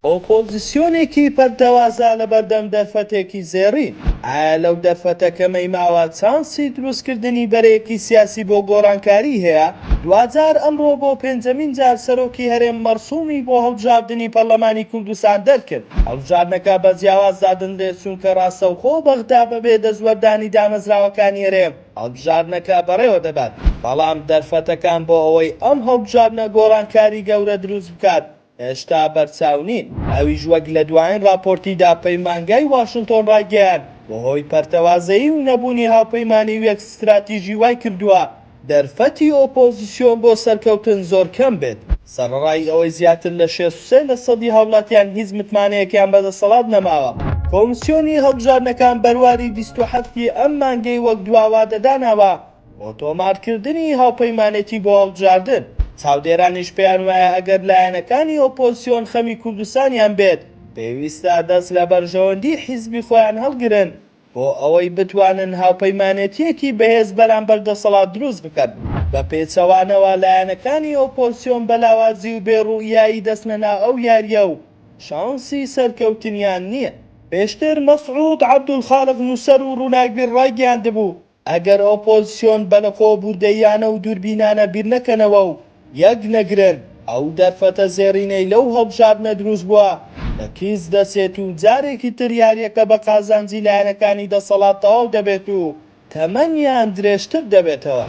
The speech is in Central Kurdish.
ئۆپۆزسیۆنێکی پەرتەوازە لەبەردەم دەرفەتێکی زێڕین، ئایا لەو دەرفەتە کەمەی ماوە چانسی دروستکردنی بەرەیەکی سیاسی بۆ گۆڕانکاری هەیە؟ دواجار ئەمڕۆ بۆ پێنجەمین جار سەرۆکی هەرێم مەرسومی بۆ هەڵبژاردنی پەرلەمانی کوردستان دەرکرد، هەڵبژاردنەکە بە جیاواز دادەنرێت چونکە ڕاستەوخۆ بەغدا بەبێ دەستوەردانی دامەزراوەکانی هەرێم هەڵبژاردنەکە بەڕێوە دەبات، بەڵام دەرفەتەکان بۆ ئەوەی ئەم هەڵبژاردنە گۆڕانکاری گەورە دروست بکات هێشتا بەرچاو نین، ئەویش وەک لە دوایین ڕاپۆرتیدا پەیمانگای واشنتۆن ڕایگەیاند، بەهۆی پەرتەوازەیی و نەبوونی هاوپەیمانی و یەک ستراتیژی وایکردووە دەرفەتی ئۆپۆزسیۆن بۆ سەرکەوتن زۆر کەم بێت، سەرەڕای ئەوەی زیاتر لە 63 لەسەدی هاوڵاتیان هیچ متمانەیەکیان بە دەسەڵات نەماوە. کۆمسیۆنی هەڵبژاردنەکان بەرواری 27 ی ئەم مانگەی وەک دوا وادە داناوە بۆ تۆمارکردنی هاوپەیمانێتی بۆ هەڵبژاردن، چاودێرانیش پێیان وایە ئەگەر لایەنەکانی ئۆپۆزسیۆن خەمی کوردستانیان بێت، پێویستە دەست لە بەرژەوەندی حیزبی خۆیان هەڵگرن بۆ ئەوەی بتوانن هاوپەیمانێتییەکی بەهێز بەرامبەر دەسەڵات دروست بکەن، بە پێچەوانەوە لایەنەکانی ئۆپۆزسیۆن بە لاوازی و بێ ڕوئیایی دەچنە ناو ئەو یارییە و شانسی سەرکەوتنیان نییە. پێشتر مەسعود عەبدولخالق نووسەر و ڕووناکبیر ڕایگەیاندبوو، ئەگەر ئۆپۆزسیۆن بە لەخۆبووردەییانە و دووربینانە بیرنەکەنەوە و یەک نەگرن، ئەو دەرفەتە زێڕینەی لەو هەڵبژاردنە دروست بووە لە کیس دەچێت و جارێکی تر یارییەکە بە قازانجی لایەنەکانی دەسەڵات تەواو دەبێت و تەمەنیان درێژتر دەبێتەوە.